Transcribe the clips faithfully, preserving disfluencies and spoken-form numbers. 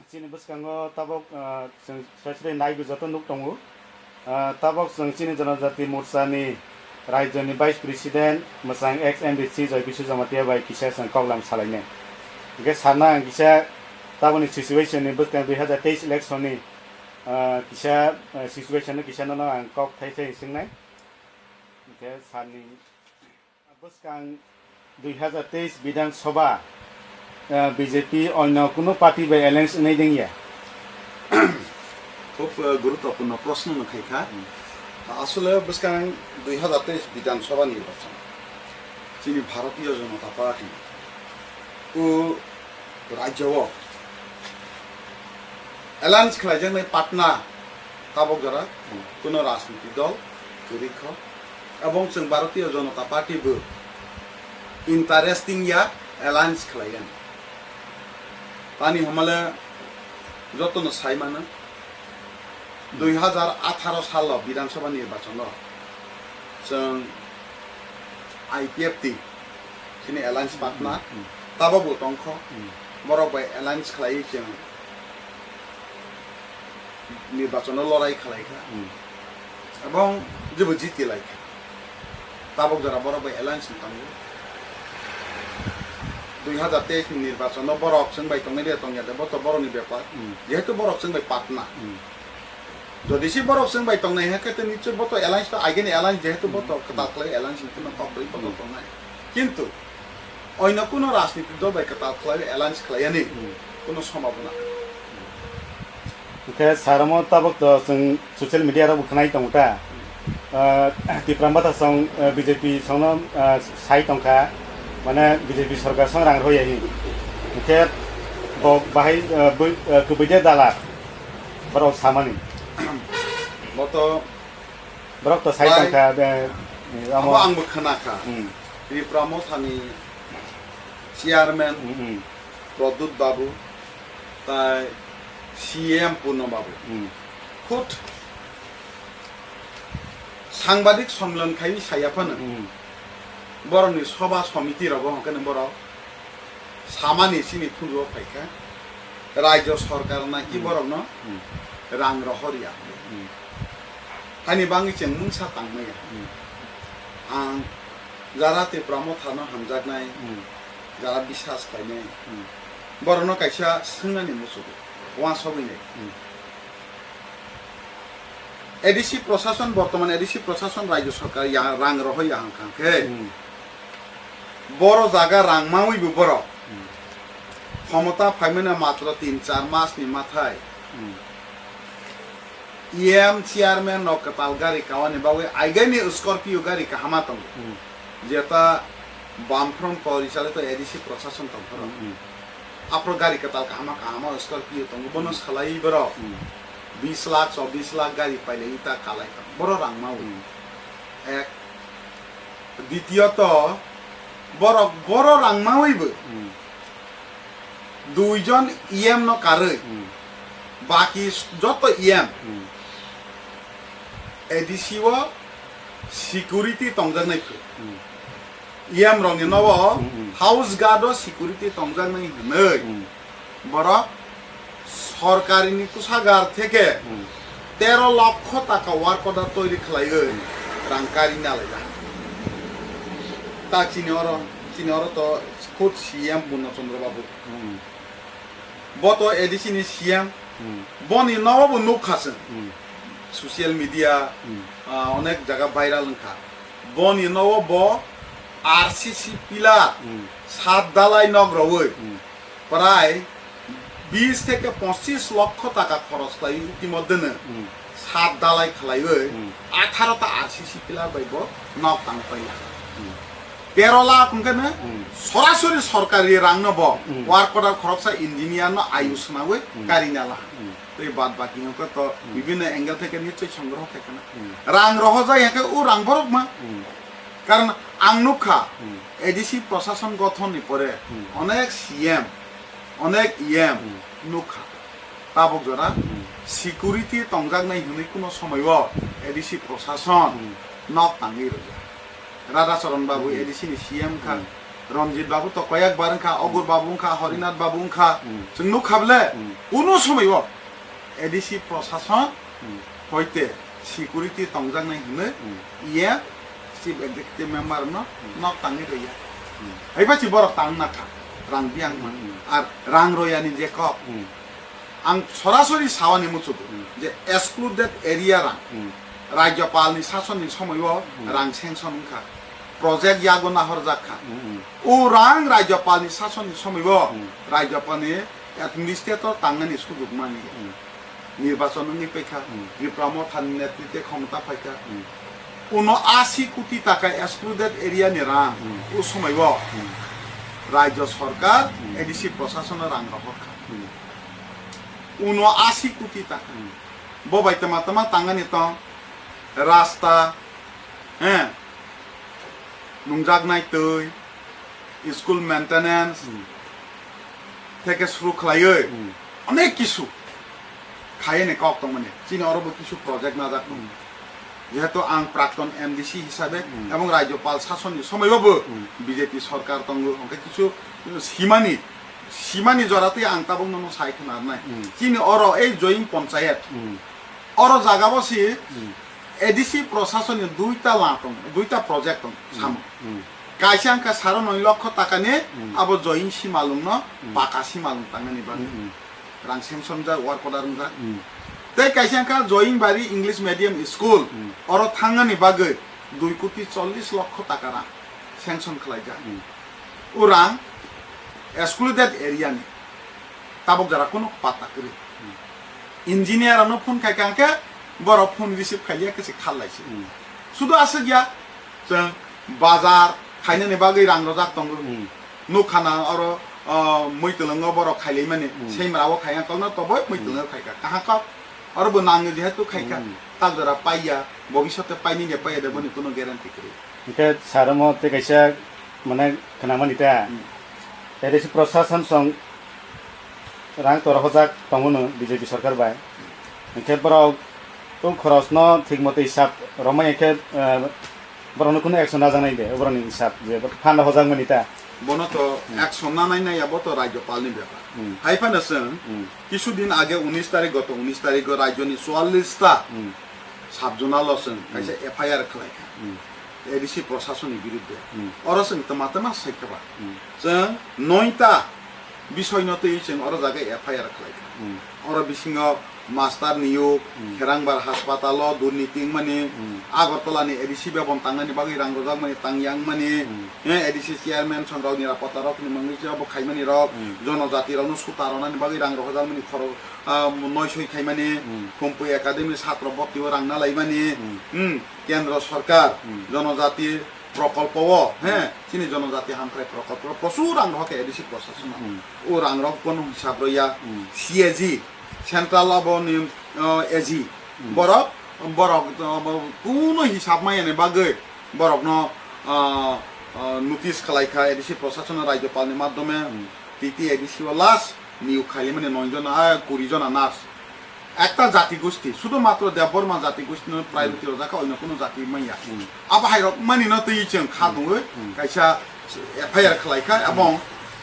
Chini bwskango tabok, ah, chwng specially naibu joto nuk tongo. Ah, tabok chwng chini Janajati Morchani Rajyoni Vice President, mwchang ex M D C Joy Bishu Jamatia bai kisa chwng koklam salainai. Hingke sarna ang kisa taboni situation ni bwskang dui hazar teis election ni, ah, kisa, ah, situation no kisa nono ang kok thai thai swngnai. Hingke sarni Bwskang dui hazar teis Bidhan Sabha, eh, B J P onyo kunu party bai alliance wngnai dengya? Khub, eh, guruttopurno proshno no khaikha. Hmm. Asole bwskang dui hazar teis Bidhan Sabha nirbachon chini Bharatiya Janata Party o rajyo o alliance khlaijaknai partner tabok jora, hmm, kuno rajniti dol kwrwi kho. Ebong chwng Bharatiya Janata Party bo interesting ya alliance khlaiyan. Tani hamale jotono sai mano, dui hazar atharo salo Bidhan Sabha nirbachon o chwng I P F T chini alliance partner, hmm, tabok bo tongkho. Hmm. Borok bai alliance khlaiwi chwng nirbachon o lorai khlai kha. Hmm. Ebong jebo jiti lai kha. Tabok jora borok bai alliance ni tongo. Dui hazar teis ni nirbachon o borok chwng bai tongnai de tongya de, bo to borok ni bepar. Hmm. Jehetu borok chwng bai partner. Hmm. Jodi se borok chwng bai tongnai hai khe, te nichoi bo to alliance to ageni alliance, jehetu bo to, hmm, kwtal khlai alliance ni, kuno kok bai bo to, hmm, tongnai. Kintu oino kuno rajniti dol bai kwtal khlai alliance khlaiyani, hmm, kuno sombhabona. Hingke sir, omo tabok to chwng social media rok bo khwnai tongo ta. Ah, Tipra Motha song, ah, B J P song no, ah, sai tongkha, mane B J P sorkar song rang rwya hin. Hingke bo bahai, ah, bui-, ah, kwbui de dala. Borok samani. Bo to borok to sai bai tongkha, be, abo amo. Ang bo khna kha. Hmm. Tipra Motha ni chairman, hmm, hmm, Pradyut Babu, tai C M Purno Babu. Hmm. Khut sangbadik sommilan khai saya phano. Hmm. Borokni soba somiti rogo hwnkhe borok samani chini khunjuo phaikha, rajyo sorkar naki, hmm, borokno, hmm, rang rohor ya. Hmm. Hani bangwi chwng mungsa tangmaya. Hmm. Ang jara Tipra Mothano hamjaknai, hmm, jara bisas khlainai, hmm, borokno kaisa swngnani muchugo, uansogwi nai. Hmm. A D C prosason, bortoman A D C prosason rajyo sorkar ya rang rohor ya hwnkha khe, hmm, boro jaga rang mawi bo borok, hmm, khomota phaimani matro tin char mas ni mathai, hmm, E M chairman no kwtal gari kawani bagwi aigani Scorpio gari kahama tongo. Hmm. Jeta Bamfront Kauri chale to A D C prosason tongphoro. Hmm. Aphro gari kwtal kahama kahama Scorpio tongo. Bono, hmm, salai borok, hmm, bis lakh, chobis lakh gari pailai ta kalai tong. Boro rang mawi. Hmm. Ek. Ditiyoto, borok boro rang mawi bo. Hmm. Duijon E M no karwi, hmm, baki s-, joto E M, hmm, A D C o security tongjaknai khe. Hmm. E M rokni nogo, hmm, hmm, house guard o security tongjaknai hwnwi, hmm, borok sorkarini kusagar theke, hmm, tero lokho taka work order toiri khlaiwi, hmm, rang kari nalaijak. Ta chini oro, chini oro to khud C M Purno Chandra Babu. Hmm. Bo to A D C ni C M. Hmm. Boni nogo bo nukha chwng. Hmm. Social media, hmm, ah, onek jaga viral wngkha. Boni nogo bo R C C pillar, hmm, sat dalai nok rwui, hmm, prai bis theke pochis lokho taka khoros khlai itimodheno, hmm, sat dalai khlaiwi, hmm, atharo ta R C C pillar bai bo nok tang paila. Hmm. Tero lakh hwnkhe no, hmm, sorasori sorkari rang no bo, hmm, work order khoroksa engineer no ayu, hmm, swnawi, hmm, karina la. Hmm. Tei bad baki hwnkhe to, hmm, bibhinno angle theke nichoi songroho khe khna. Hmm. Rang rohorjak hwnkhe o rang borok ma. Hmm. Karon ang nukha, hmm, A D C prosason gothon ni pore, hmm, onek C M, onek E M, hmm, nukha. Tabuk jora, hmm, security tongjaknai hwnwi kuno somoi o A D C prosason, hmm, nok tangwi rwjak. Radhacharan Babu, hmm, A D C ni C M kha. Hmm. Ranjit Babu to koyek bar wngkha, Ogur Babu wngkha, Horinath Babu wngkha. Hmm. Chwng nukha bole, Hmm. kuno somoi o A D C prosason Hmm. hoite security tongjaknai hwnwi Hmm. E M, Chief Executive Member no Hmm. nok tangwi rwya. Hmm. Haiba si borok tang nakha, rang biyang man. Hmm. Ar rang royani je kok. Hmm. Ang sorasori sawani muchugo Hmm. je excluded area rang Hmm. Rajyapalni sasonni somoi o Hmm. rang sanction wngkha, project yago nahorjak kha. Hmm, hmm. O rang Rajyapalni sasonni somoi o Hmm. Rajyapalni administrator tangnani sujuk mani. Hmm. Nirbachon wngwi paikha, Hmm. Bipra Mothani netrite khomota phaikha. Hmm. Uno asi koti taka excluded area ni rang Hmm. o somoi o Hmm. Rajya Sarkar Hmm. A D C prosasono rang rohorkha. Hmm. Uno asi koti taka. Hmm. Bo bai tama tama tangani tong, rasta, he, nungjaknai twi, school maintenance, Hmm. theke suru khlaiwi Hmm. onek kisu khaiyani kok tongmani. Chini oro bo kisu project najak tong. Hmm. Jehetu ang prakton M D C hisabe Hmm. ebong Rajyapal sasonni somoi o bo Hmm. B J P sarkar tongo, hwnkhe kisu simani, simani jora twi ang tabuk nono sai khna rwnai. Hmm. Chini oro ei Joying Panchayat, Hmm. oro jaga bo si Hmm. A D C prosasonni duita la tong, duita project tong Hmm. samo. Hmm. Kaisa wngkha saro noi lokho takani Hmm. abo Joying Simalwngno Hmm. paka simalwng tangnani bagwi. Hmm, hmm. Rang sanction jak, work order wngjak. Hmm. Tei kaisa wngkha Joying Bari English Medium School, Hmm. oro thangnani bagwi dui koti chollish lokho taka rang sanction khlaijak. Hmm. O rang excluded area ni. Tabuk jora kunu patta kwrwi. Hmm. Engineer ano phone khai kha khe borok phone receive khailiya khe se khal lai se. Hmm. Sudu aswk ya, chwng bazar khainani bagwi rang rojak tongo. Hmm. Nukha na oro, o, Muitwlwngo borok khailaimani, Hmm. Semra o khai kha kokno toboi Muitwlwngo Hmm. khai kha. Kaham kok, oro bo nango jehetu khai kha. Hmm. Tak jora paiya, bobishote painani paiya de boni kunu guarantee kwrwi. Hwnkhe sir omo tei kaisa mane khnamani ta. Hmm. A D C prosason song rang torohojak tongo no B J P sarkar bai. Hwnkhe borok tung khorosno thik motoi hisab romai hwnkhe, eh, borokno kunu action najaknai de, borokni hisab je fund hojakmani ta. Bono to Hmm. action nanai nai abo to Rajyapalni bepar. Hmm. Hai phano chwng Hmm. kisu din age unis tarik, goto unis tarik o rajyoni chuallish ta Hmm. sub-zonal o chwng kaisa Hmm. F I R khlai kha. Hmm. A D C prosasonni biruddhe. Hmm. Oro chwng tama tama sai kha ba. Hmm. Chwng noita bisoino twi chwng oro jaga F I R khlai kha. Hmm. Oro bisingo master niyok, Hmm. Kherangbar haspatalo durniti wngmani, Hmm. Agartala ni A D C bebon tangnani bagwi rang rojak mani, tang yang mani, Hmm. eh, A D C chairman song rok nirapota rok ni mungwi se abo khaimani rok, Hmm. Jonojati rok no suta rwnani bagwi rang rojak mani khorok, ah, noisoi khaimani, Hmm. Khumpui Academy satro bhorti o rang nalaimani, Hmm. hmm, Kendro Sarkar, Hmm. Jonojati prokolpo o, he, Hmm. chini Jonojati Hamkrai prokolpo o prochur rang rohor khe A D C prosason o. Hmm. O rang rok bono hisab rwya, Hmm. C A G, Central abo ni, uh, A G. Hmm. Borok, borok, uh, bo-, kuno hisab maya ni bagwi borok no, uh, uh, notice khlai kha A D C prosason o Rajyapal ni madhyome Hmm. T T A D C o last niyok khaimani noi jona, ah, kuri jona nurse. Ekta jati gosti, sudhumatro Debbarma jati gosti no priority Hmm. rojak kha, oino kuno jati manya. Hmm. Abo hai rok mani no twi chwng kha Hmm. tongwi Hmm. kaisa F I R khlai kha, Hmm. ebong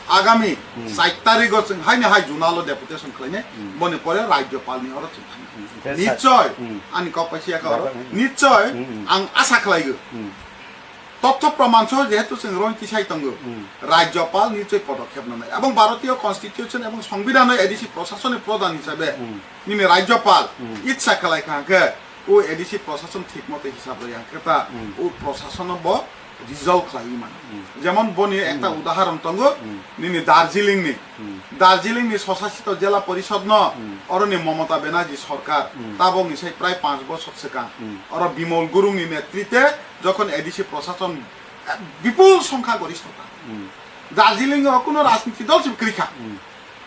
agami Hmm. char tarikh o chwng haino hai zonal o deputation khlainai, Hmm. boni pore Rajyapal ni oro chwng thangna. Hmm. Nichoi, Hmm. ani kok paisa ya kha oro, Hmm. nichoi Hmm. ang asa khlaigo. Hmm. Totho proman so jehetu chwng rong kisai tongo, Hmm. Rajyapal nichoi podokhep nanai. Ebong Bharatiyo Constitution ebong Songbidhano A D C prosasoni prodhan hisabe Hmm. nini Rajyapal Hmm. itsa khlai kha khe o A D C prosason thik mote hisab rwya khe ta Hmm. o prosasono bo dissolve khlaiwi mano. Hmm. Jemon boni ekta Hmm. udaharon tongo, Hmm. nini Darjeeling ni. Hmm. Darjeeling ni Swshasito Jela Porishod no Hmm. oroni Mamata Banerjee sorkar Hmm. tabok ni sai prai panch bochor swkang Hmm. oro Bimol Gurung ni netrite jokhon A D C prosason, eh, bipul songkha goristota. Hmm. Darjeeling o kuno rajniti dol se kwrwi kha. Hmm.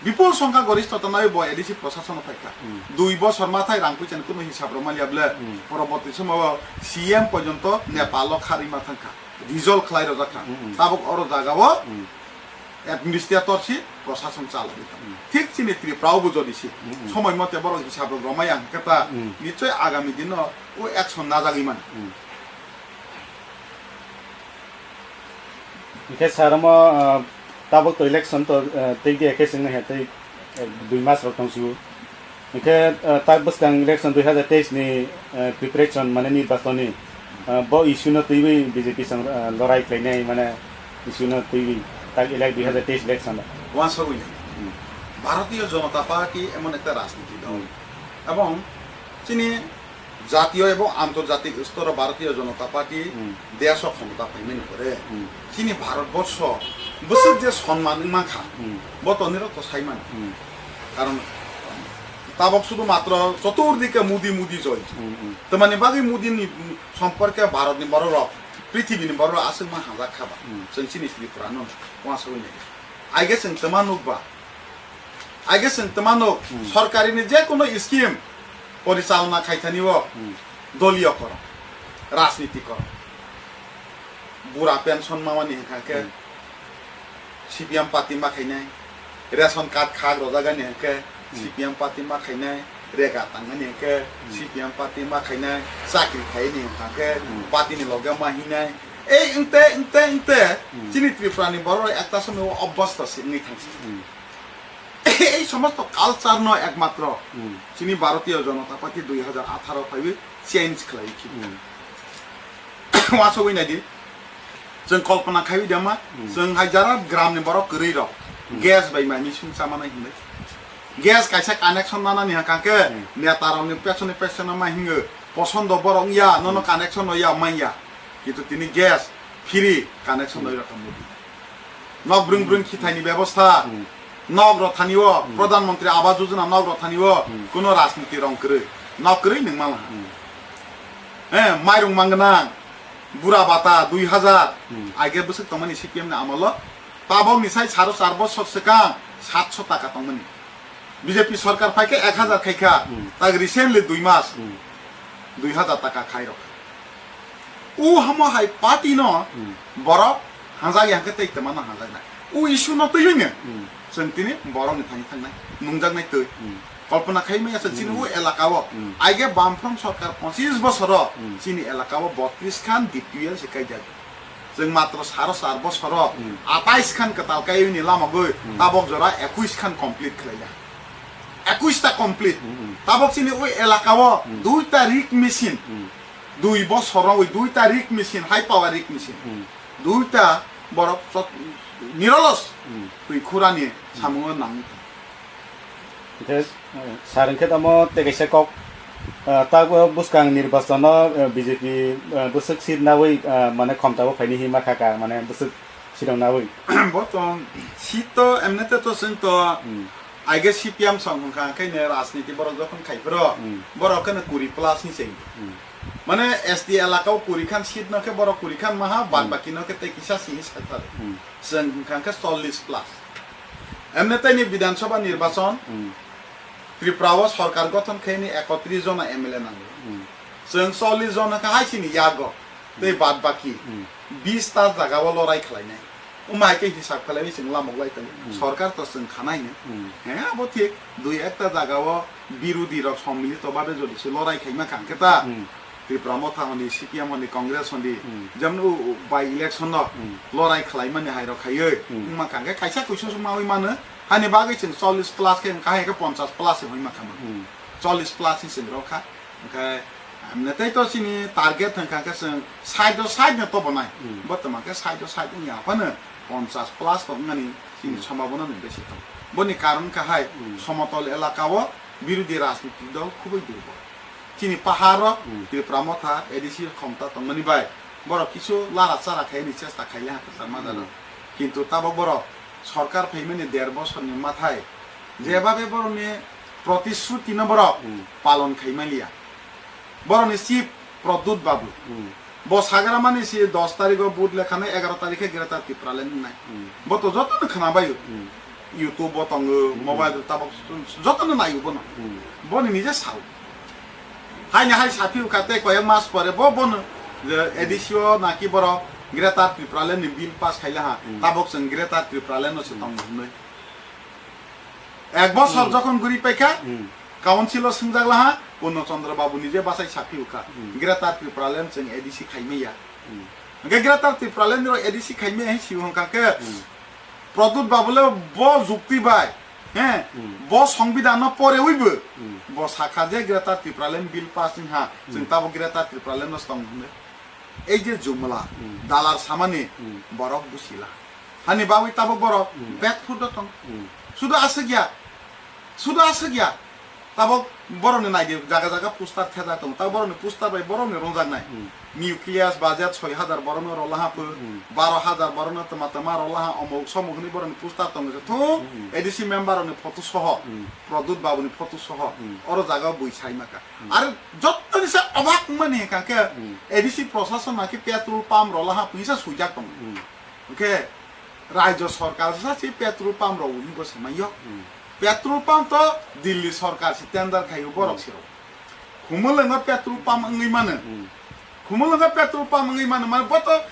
Bipul songkha goristota nai bo A D C prosason o phai kha. Hmm. Dui bochor mathai rang puisa ni kuno hisab rw manya ble Hmm. poroborti somo o C M porjonto Nepal o kharwi ma thang kha. Dissolve khlai rojak kha. Hmm, hmm. Tabok oro jaga o Hmm. administrator si prosason chalai kha. Hmm. Thik chini Tripura o bo jodi si Hmm, hmm. somoi mote borok hisab rw maya hwnkhe ta Hmm. nichoi agami dino o action najagwi mano. Hmm. Hingke sir omo, ah, tabuk to election to, ah, tei di khe chwng hai tei, eh, dui mas rok tong sio. Hingke, ah, tak bwskang election dui hazar teis ni, eh, preparation mane nirbachon ni, ah, bo issue no twiwi B J P sang, ah, lorai khlainai mane issue no twiwi tak elek dui hazar teis election. Wansugwi. Hmm. Bharatiya Janata Party emon ekta rajniti dol. Hmm. Ebong chini jatiyo ebong antorjatik storo Bharatiya Janata Party Hmm. desho khomota phaimani pore Hmm. chini Bharatborsho bwswk je sonman wngmankha, Hmm. bo tonirok to saimano. Hmm. Karon tabok sudu matro choturdike Modi, Modi joi. Hmm, hmm. Tamani bagwi Modi ni somporke Bharat ni bororok, prithibi ni bororok aswk ma hamjak kha ba. Hmm. Chwng chini Tripura no wansugwi nai. Aige chwng twma nukba. Aige chwng twma nuk Hmm. sorkari ni je kono scheme porichalona khaithani o Hmm. doliyo korok, rajniti korok. Bura pension mamani hwnkha khe Hmm. C P M party ma khainai, ration card khak rojagani hwnkhe Hmm. C P M party ma khainai, rega tangmani hwnkhe Hmm. C P M party ma khainai, chakri khaini hwnkha khe Hmm. party ni loge ma hinai. Ei wngte, wngte, wngte Hmm. chini Tripura ni borok ekta somoi o obostha se wngwi thangsi. Hmm. Ei somosto culture no ekmatro Hmm. chini Bharatiya Janata Party dui hazar atharo phaiwi change khlai khe. Hmm. Wasogwi naidi. Chwng kolpona khaiwi dama, Hmm. chwng hai jara gram ni borok kwrwi rok Hmm. gas bai mai mising chamana hinwi. Gas kaisa connection nanani hwnkha khe Hmm. neta rok ni peso ni peso no ma hingo, posondo borok ya, nono Hmm. connection no ya manya. Kintu tini gas free connection Hmm. no rokha Modi. Nok brwng brwng khithaini bebosta, Hmm. nok rok thani o, Hmm. Pradhan Mantri Awas Yojana nok rok thani o, Hmm. kuno rajniti rong kwrwi, nok kwrwi nwng mala. Hmm. Eh, mairung mangna, bura bata dui hazar, Hmm. aige bwswk tongmani C P M ni amolo, tabok ni sai saro char bosor swkang satso taka tongmani. B J P sorkar phaikhe ek hazar khaikha, Hmm. tak recently dui mas, Hmm. dui hazar taka khairok. O hamo hai party no Hmm. borok hanjak ya hwnkhe tei twma no hanjaknai. O issue no twiwi no Hmm. chwng tini borok ni thani thangnai, nungjaknai twi. Hmm. Kolpona khai maya se chini Hmm. o elaka o. Hmm. Aige Bamfront sorkar pochis bosoro Hmm. chini elaka o botris khan D P L se kaijak. Chwng matro saro sar bosoro Hmm. atais khan kwtal kaiwi ni lama gwi Hmm. tabok jora ekuis khan complete khlaila. Ekuis ta complete. Hmm. Tabok chini o elaka o Hmm. duita rig machine. Hmm. Dui bosor rogwi duita rig machine, high power rig machine. Hmm. Duita borok chot-, nirolos Hmm. twi khurani Hmm. samungo nangwi tong. Hingke, eh, sir hingke tamo tei kaisa kok, eh, tak, eh, bwskang nirbachon o, eh, B J P, eh, bwswk seat nawi, eh, mane khomta o phaini hinma kha ka, mane bwswk seat rok nawi. Bo tong seat to emne te to chwng to Hmm. Aige C P M song hwnkha khe ne rajniti borok jokhon khai phro, Hmm. borok khe ne kuri plus ni cheng. Hmm. Mane S T elaka o kuri khan seat no khe borok kuri khan maha, bad Hmm. baki no khe tei kisa sini sakha. Hmm. Chwng hwnkha khe chollish plus. Emne tei ni Bidhan Sabha nirbachon, Hmm. Tripura o sorkar gothon khe ni ekotris jona M L A nango. Hmm. Chwng chollish jona khe hai sini yago. Tei bad baki Hmm. bis ta jaga o lorai khlainai. Omo hai khe hisab khlaiwi chwng lamok lai tong. Hmm. Sorkar to chwng khanai no. Hmm. He, abo thik. Dui ekta jaga o birodhi rok sommilito babe jodi se lorai khaima kha hwnkhe ta Hmm. Tripura Motha hwnwi, C P M hwnwi, Congress hwnwi, Hmm. jemon o, o, by election no Hmm. lorai khlaimani hai rok khaiwi Hmm. wngma kha hwnkhe kaisa kuisu suk mawi mano. Hani bagwi chwng chollish plus khe wngkha hai khe ponchash plus se hwnwi ma kha mano. Hmm. Chollish plus se chwng rw kha. Hwnkhe, amne tei to chini target hwnkha khe chwng side o side no tobonai. Hmm. Bortoman khe side o side wngya phano ponchash plus to wngnani chini Hmm. sombhabona no besi tong. Boni karon kha hai Hmm. somotol elaka o birodhi rajniti dol khubui durbol. Chini pahar o Hmm. Tripura Motha A D C khomta tongmani bai borok kisu lara chara khaini chesta khaile ha kwchar madaro. Hmm. Kintu tabok borok sorkar phaimani der bosorni mathai Hmm. jebabe borokni protishruti no borok Hmm. palon khai maliya. Borokni chief Pradyut Babu. Hmm. Bo sagramani si dos tarikh o vote lekha nai egaro tarikh khe Greater Tipraland wngnai. Hmm. Bo to jotono khwnabaio. Hmm. YouTube bo tongo, Hmm. mobile tabok jotono naio bono. Hmm. Boni nije sao. Haini hai saphio kha tei koyek mas pore bo bono je A D C o naki borok Greater Tipraland ni bill pass khaila ha. Hmm. Tabok chwng Greater Tipraland no se Hmm. tongo hwnwi. Ek bosor Hmm. jokhon guri paikha, Hmm. council o swngjak laha, Purno Chandra Babu nije bachai saphio kha. Hmm. Greater Tipraland chwng A D C khaimaya. Hmm. Hwnkhe Greater Tipraland rok A D C khaimya hai sio hwnkha khe Pradyut Babu le bo jukti bai, he, bo Songbidan no pore uibo bo sakha je Greater Tipraland Bill pass wngha, chwng tabo Greater Tipraland no tong hwnwi. Ei je jumla dalar samani borok busila. Hani bagwi tabok borok bag foot o tong. Sudu aswk ya. Sudu aswk ya. Tabok borokni naidi jaga jaga poster thejak tongo. Tabok borokni poster bai borokni rwngjaknai. Nucleus budget soi hajar borokno rwlaha pho. Baro hajar borokno tama tama rwlaha omok somok hwnwi borokni poster tongo. Thung A D C member rokni photo soho. Pradyut Babuni photo soho. Oro jaga bui sai maka. Ar jottoni se obak wngmani hwnkha khe A D C prosason naki petrol pump rwlaha pho hwnwi se swijak tongo. Hwnkhe Rajya Sarkar sa se petrol pump rok wngwi bo se manya. Petrol pump to Delhi Sarkar se tender khaio borok se rok. Khumulwngo petrol pump wngwi mano. Khumulwngo petrol pump wngwi mano, mane bo to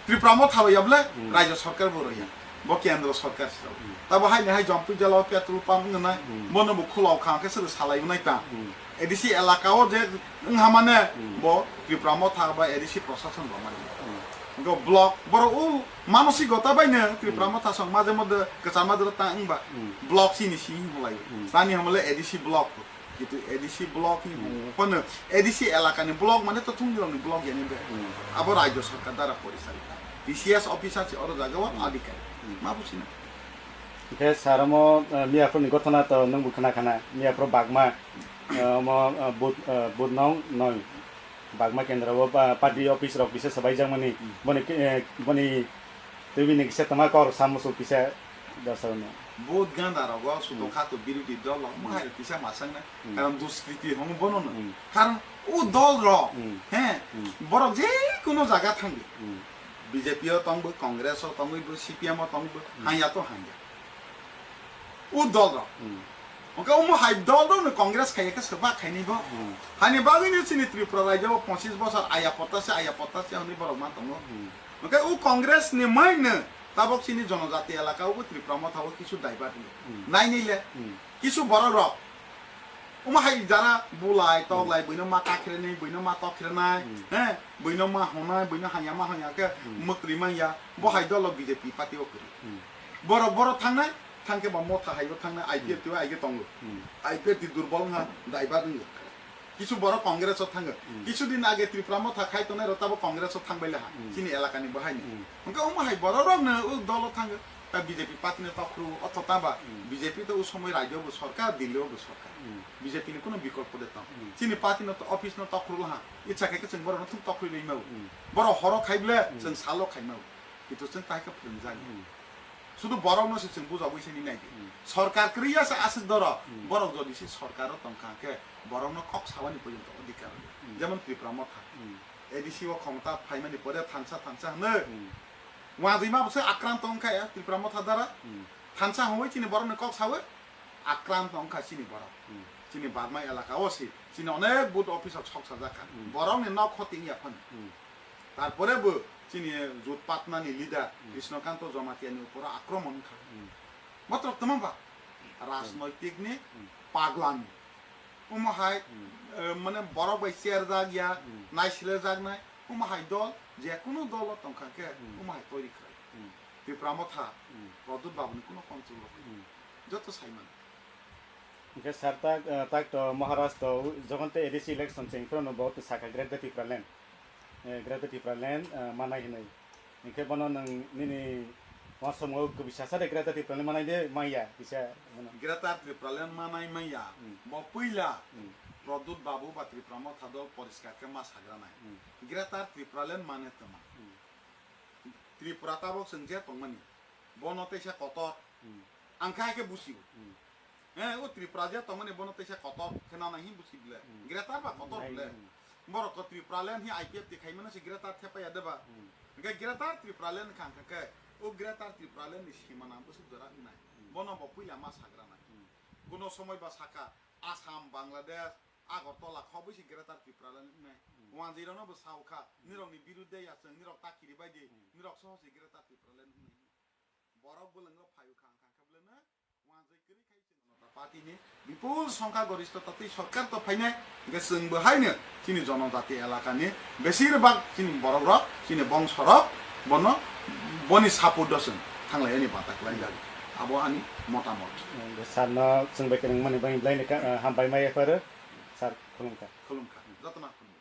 Tripura Motha bai yable Rajya Sarkar bo rwya. Bo Kendra Sarkar se rok. Tabo hai ni hai Jampui jala o petrol pump wngwi nai. Bono bo khulao kha khe se salai wnai ta. A D C elaka o je wngha mane bo Tripura Motha ba A D C prosason rok mani. Go block borok o manusigota bai no Tripura Motha song maje mode kwchar maje ta wngba block sini si hwnlai. Tani hamle A D C block. Kitu A D C block ni hwngo phano A D C elaka ni block mane to thung ni block yani be. Abo Rajya Sarkar dara porisalita. T C S officer si oro jaga o adhikari. Ma busina. Hwnkhe sir omo, eh, miyaphurni gothona to nwng bo khna khna, miyaphur bagma, eh, omo, eh, booth, eh, booth nong noi. Bagma kendra o pa-, party office rok kisa swbaijakmani, boni, eh, boni twi bini kisa tama kor samusu kisa dasarno. Booth ganda rogo sudong kha to birodhi dol rok, mwkhai rok kisa masang na. Karon duskriti hono bono no. Karon o dol rok, he, borok je kono jaga thangdi. B J P o tongbo, Congress o tongbo, C P M o tongbo, hanya to hanya. O dol rok. Oke, omo hai dol rok no Congress khai ke sebak khai ni bo. Hani bagwi ni chini Tripura rajya o pochis bosor aya potase, aya potase hwnwi borok ma tongo. Oke, o Congress ni mai no tabok chini jonojati elaka o Tripura Motha o kisu daiba di. Nai ni le. Kisu borok rok. Omo hai jara bulai, toklai, buino ma takhrenai, buino ma tokhrenai, he, buino ma honai, buino hanya ma hanya ke mukri manya, bo hai dolo B J P party o kwrwi. Borok, borok thangnai, thangke ba Motha hai o thangnai, I P F T o aige tongo. I P F T durbol wngha, daiba wngya. Kisu borok Congress o thango. Kisu din age Tripura Motha khai tongnai rok tabo Congress o thangbai laha. Chini elaka ni bo hai ni. Hwnkhe omo hai borok rok no o dolo thango. Ta B J P party no tokhru, otho ta ba B J P to o somoi rajyo bo sorkar, Delhi o bo sorkar. B J P ni kuno bikolpo de tong. Chini party no to office no tokhru laha. Icha khe khe chwng borok no thum tokhru rwi mau. Borok horo khai ble, chwng salo khai mau. Kitu chwng tai khe phwrwngjani. Sudu borok no se chwng bujagwi se ni nai di. Sorkar kwrwi ya se aswk doro. Borok jodi se sorkar o tong kha khe borok no kok sabani porjonto odhikar. Jemon Tripura Motha. A D C o khomota phaimani pore thansa thansa hwnwi. Wngwi ma bwswk akranto wngkha ya Tripura Motha dara. Thansa hwnwi chini borokni kok sawi akranto wngkha chini borok. Chini Bagma elaka o si chini onek booth office rok sok sajak kha. Borokni nok khoti wngya phano. Tarpore bo chini Jut Patna ni leader Krishnakanto Jamatia ni uporo akromon wngkha. Botrok tamo ba? Rajnoitik ni pagla ni. Omo hai, eh, mane borok bai cherjak ya, naisilajak nai, omo hai dol, je kunu dol o tong kha khe, omo hai toiri khlai. Tipra Motha, Pradyut Babu ni kuno control o khe. Joto sai mano. Hwnkhe sir tak, eh, tak to Maharaj to, jokhon te A D C election cheng phano bo to sakha Greater Tipraland. Eh, Greater Tipraland, eh, manai hinwi. Hinkhe bono nwng nini uansukmung kwbwi sasa de Greater Tipraland manai de manya kisa bono. Greater Tipraland manai manya. Hmm. Bo puila Hmm. Pradyut Babu ba Tipra Motha dol poriskar khe ma sagranai. Hmm. Greater Tipraland mane tongma. Hmm. Tripura tabok chwng je tongmani. Bono teisa kotor. Hmm. Ang khe hai khe busibo. Hmm. Eh, o Tripura je tongmani bono teisa kotor khe nana hin busi bile. Hmm. Greater ba kotor Nai, bile. Hmm. Borok to Tripura land hi I P F T khai mano se Greater thepa ya de ba. Hmm. Hingke Greater Tripura land kha hingke o Greater Tripura land ni simana bwswk jora wngnai. Hmm. Bono bo puila ma sagra nai. Hmm. Kuno somoi ba saka Assam, Bangladesh, Agartala kho bwsi Greater Tripura land wngnai. Hmm. Wanjwi rokno bo sao kha, Hmm. nirok ni biruddhe ya chwng nirok ta kiri bai di, Hmm. nirok soho se Greater Tripura land wngnai. Borok bwlwngo phaio kha, ang kha khe bwlwno wanjwi kwrwi khai chwng. Party ni bipul songkha goristho tatwi sorkar to phainai, hingke chwng bo haino chini jonojati elaka ni besir bak chini borok rok, chini bongso rok bono, boni support o chwng thanglai ani bata kwlai jago. Abo ani motamot. Sir no chwng bai kwrwng mani bagwi belai ni ka-, hambai ma yapharo. Sir, khulumkha. Khulumkha. Jotono khulumkha.